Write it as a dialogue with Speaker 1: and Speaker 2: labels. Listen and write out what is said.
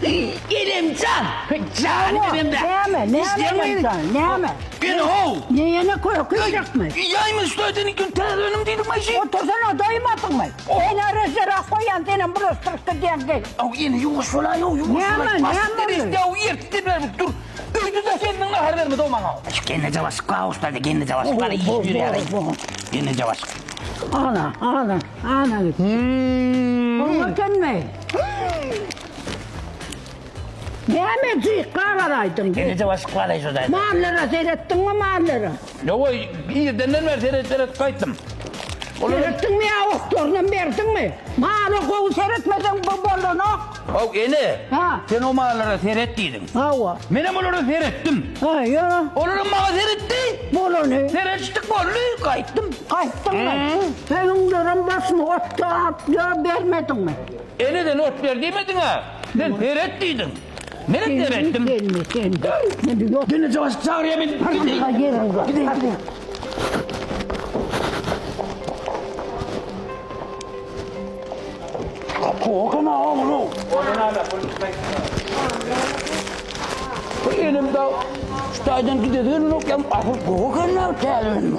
Speaker 1: Enemjan! Jany benemde.
Speaker 2: Näme, näme enemjan, näme?
Speaker 1: Gene how!
Speaker 2: Ne ýene köke iýjekmi?
Speaker 1: Iýäýme şu taýdan ilkin täze önüm diýdim aýşy.
Speaker 2: Otursana doýmadyňmy? Sen arasara goýan senem bulaşdyryp gidýäň gel.
Speaker 1: Aw ene ýuwaş bolaý ow ýuwaş
Speaker 2: bolaý. Näme, näme boldy?
Speaker 1: Ýa ýertdi berip dur. Öýde-de senden nahar bermedi o maňa. Şu gelneje başyk gawuşlady gelneje başyk bana iş ýörýär. Gelneje başyk.
Speaker 2: Ana, ana, ana. Oňa ekenmi? Näme jyk gabaraýdyň?
Speaker 1: Gelneje başyk balaý şo daýza.
Speaker 2: Mallara seretdiňmi mallara?
Speaker 1: Ýowa irdenden bäri seret seret gaýtdym.
Speaker 2: Seretdiňmi ýa otlarynam berdiňmi? Mala gowy seretmeseň bu bolanok.
Speaker 1: Haw ene.
Speaker 2: Ha.
Speaker 1: Sen o mallara seret diýdiň.
Speaker 2: Hawa.
Speaker 1: Menem olara seretdim.
Speaker 2: Ha, ýöne.
Speaker 1: Olaram maňa seretdi.
Speaker 2: Bolany.
Speaker 1: Seretişdik boldy, gaýtdym.
Speaker 2: Gaýtdyňmy? Öňlerem başyny otlap ýa bermediňmi?
Speaker 1: Ene sen ot ber diýmediň-ä. Sen seret diýdiň. Menem seretdim.
Speaker 2: Gelme, sen. Men ýok.
Speaker 1: Gelneje başyk çagyrýar meni.
Speaker 2: Gideýin.
Speaker 1: Gideýin, gideýin. Kokana oğlu. Bu elimde şu taýdan giderin yok ya. Asyl kokana täze önüm.